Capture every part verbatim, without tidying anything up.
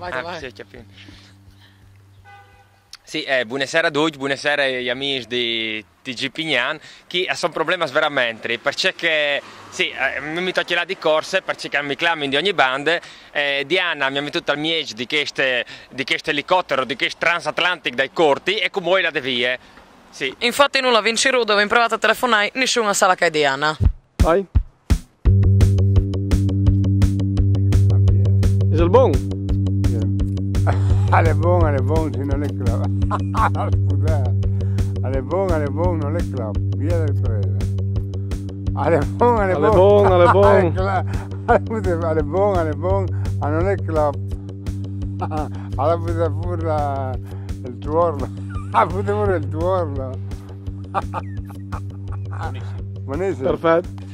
Vai, ah, vai. Sì, capito. Sì, eh, buonasera a tutti, buonasera agli amici di T G Pignan, che sono problemi veramente, perché che, sì, eh, mi metto a chiacchierare di corse, perché che mi chiamano di ogni banda, eh, Diana mi ha mettuto al mieggio di questo, di questo elicottero, di questo transatlantic dai corti, e come voi la devie. Sì. Infatti non la vinci rudo, abbiamo provato a telefonare, nessuno sa la che è Diana. Vai. Is el bon? Al è bon, al è bon, se non è clap. Al è bon, al è bon, non è clap. Via del preda. Al è bon, al è bon. Al è bon, al è bon. Al è bon, al è bon, ah, non è clap. Allora poteva pure il tuorlo. Ah, poteva pure il tuorlo. Buonissimo. Perfetto.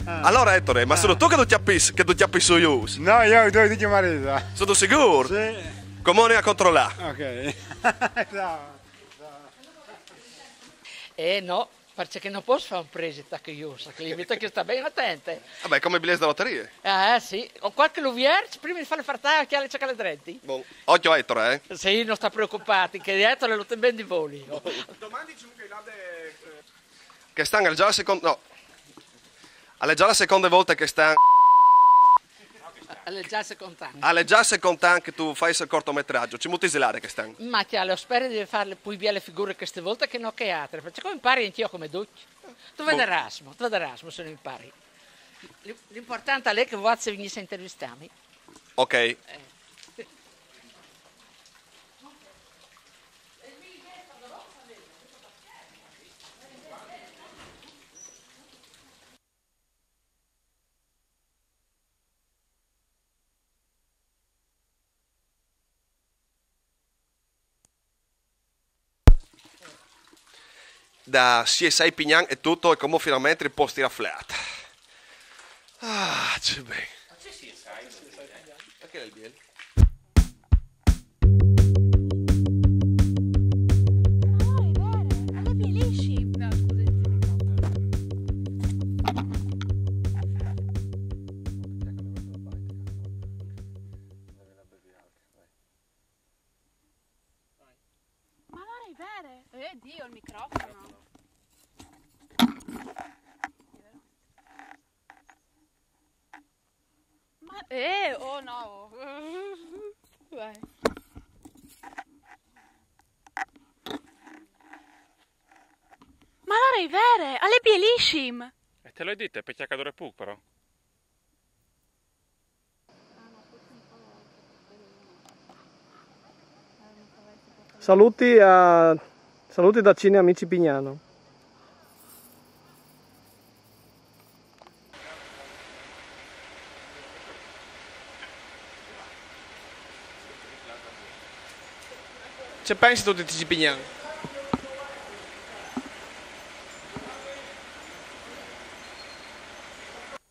Allora, Ettore, ma sono tu che tu chiappi, che tu chiappi su Yus? No, io, io, io, Marisa. Sono sicuro? Sì. Come ne a controllare? Ok. Ciao. Eh no, perché non posso fare un presito che io, sa che mi che sta ben attente. Vabbè, come i biglietti da lotteria. Eh sì, ho qualche l'uvierge, prima di farle fare tagliare, che le cerca le drenti. Bon, occhio a Ettore, eh. Sì, non sta preoccuparti, che Ettore lo ten ben di voli. Domani diciamo che là de... Che stanno già al secondo, no. Alle già la seconda volta che sta... Alle già secondo anno. Alle già secondo anno che tu fai il cortometraggio, ci muti zelare che stanno. Ma chiaro, spero di farle più belle figure queste volte che no che altre, perché come impari anch'io come tutti. Tu vedi Erasmo, tu vedi Erasmo se non impari. L'importante è che voi venisse a intervistarmi. Ok. Da C S I Pignan è tutto e come finalmente i posti rafleati. Ah, c'è ben. Perché è il biel? Ma allora è vero! Eh Dio, il microfono! Ma eh, oh no! Vai. Ma allora è vero! Alle bellissime! E te l'ho detto, è per chiacchiare pure però. Saluti, a, saluti da Cine Amici Pignano. Ce pensi tu di T G Pignano?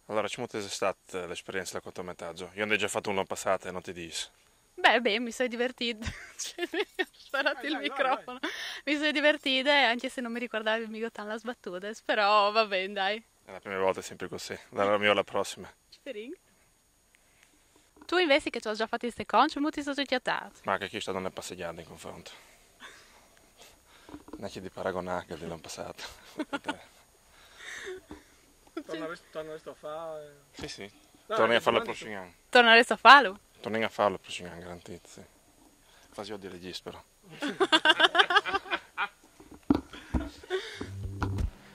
Allora, come è stata l'esperienza del cortometraggio? Io ne ho già fatto uno passato e non ti dico. Beh, beh, mi sono divertita. Cioè, ho sparato il microfono. Mi sono divertita, anche se non mi ricordavo mica tanto la sbattuta, però va bene, dai. È la prima volta sempre così, la mia la prossima. Speriamo. Tu invece che tu hai già fatto queste conce, mo ti sono chiattato. Ma che questa non è passeggiata in confronto. Non c'è di paragonare che non passato. Torneresti a fare? Sì, sì. Torni a farlo il prossimo anno. Torneresti a farlo? Torni a farlo il prossimo anno, garantito, sì. Quasi ho di regista però.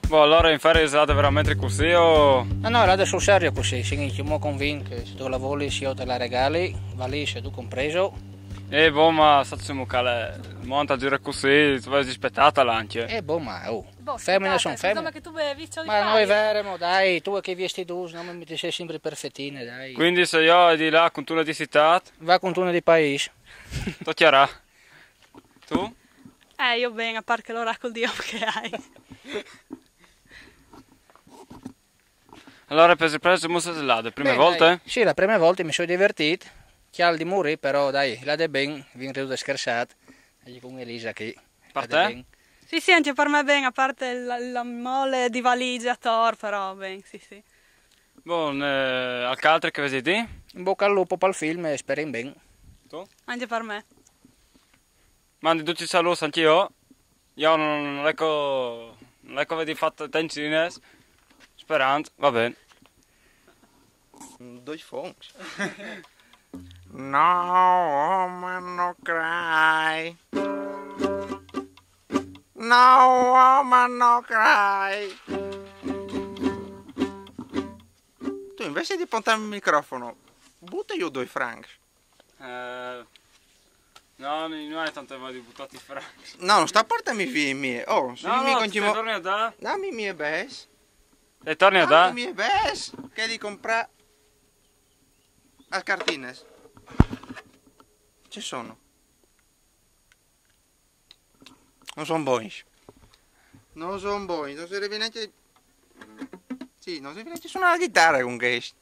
Boh, allora in ferie è stata veramente così o... No, no, era sul serio così, sì, siamo convinti che se tu la vuoi, se io te la regali, valigia, tu compreso. Eh, boh, ma sappiamo che il mondo gira così, tu vai rispettata l'anche. Eh, boh, ma oh, boh, femmine sono femmine. Insomma che tu bevi ciò di Ma noi veremo, dai, tu che vesti tu, se no mi ti sei sempre perfettine, dai. Quindi se io di là con tu una di città? Va con tu una di paese. Toccherà. Tu? Eh, io bene, a parte l'oracolo di che hai. Allora, per sorpresa, siamo stati là, le prime volte? Sì, la prima volta mi sono divertito. Chial di morire, però dai, la de ben, vin riuto scherzat. E con Elisa qui. Per te? Sì, sì, anche per me ben, a parte la, la mole di valigie attorno, però ben, sì, sì. Bon, eh, alc altre che vedete? In bocca al lupo per il film e speriamo ben. Tu? Anche per me. Mandi tutti i saluti anch'io. Io non, non l'eco, non l'eco vedi fatto tencines. Sperant, va bene. Due fonti. No, woman, no cry. No, woman, no cry. Tu invece di puntare il microfono, butta giù due franchi. Eh, no, mi, non è tanto voglio buttati franchi. No, non sta portarmi via i miei. Oh, se no, mi no, continua... Torni a da? Dammi i miei bes. E torni a da? Dammi i miei bes. Che li compra a cartines. Ci sono. Non sono buoni. Non sono buoni, non si deve neanche... Sì, non si deve neanche suonare la chitarra con questi.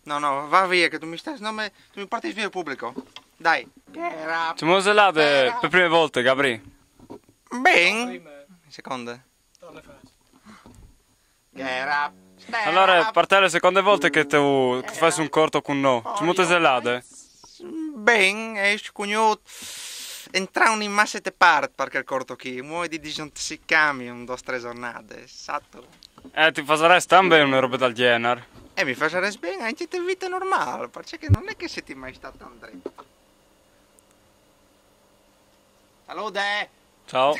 No, no, va via, che tu mi stai... No, me, tu mi porti via il pubblico. Dai. Che era... Siamo zelate per prime volte, Gabri. Ben. Seconde. Get up. Allora, per te le seconde volte che tu che fai un corto con noi. Ci muote zelate? Ben, è scugnut entrare in massa te part per quel corto qui. Muovi di disintossicarmi un due o tre giornate, esatto. Eh, ti fasarai stan ben una roba del genere. E mi fasarai ben anche in vita normale, perché non è che siete mai stato andretto. Salute! Ciao.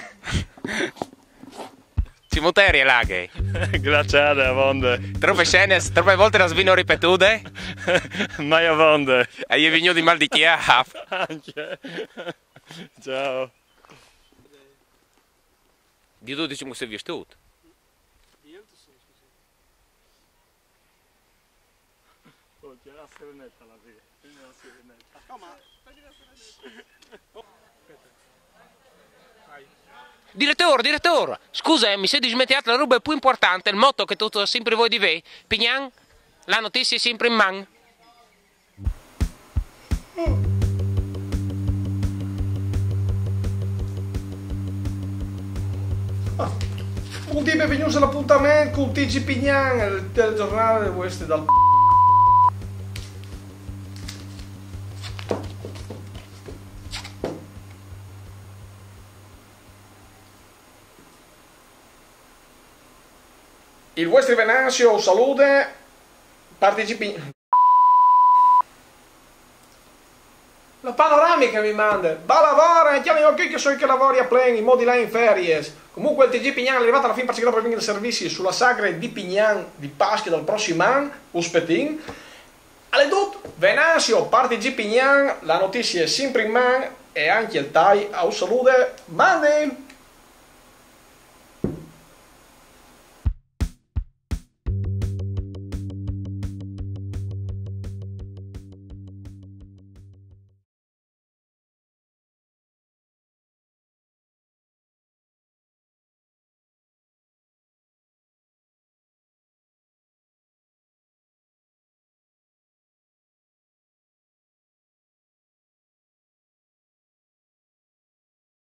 Ci muterie laghe. Glaciale, avonde. Troppe scene, troppe volte la svino ripetude. Mai avonde. E gli è venuto di mal di chiaf. Anche. Ciao. Di tu diciamo che sei vestito. Oh, c'è la serenetta alla fine. C'è la serenetta. No, ma... Direttore, direttore, scusa, eh, mi sei dismenticata la roba più importante, il motto che tu, tu sempre vuoi di ve, Pignan, la notizia è sempre in man. Un tipo è venuto all'appuntamento con T G Pignan, il telegiornale di questi dal... Il vuestro Venanzio salute, partecipi... La panoramica mi manda. Balavora, chiami qui che so che lavori a plen, i modi là in feries. Comunque il T G Pignan è arrivato alla fine perché non vengono servizi sulla sagre di Pignan di Paschi dal prossimo anno, uspetin. Allez, Venanzio, parti G Pignan, la notizia è sempre in man e anche il Tai au salute. Mandi!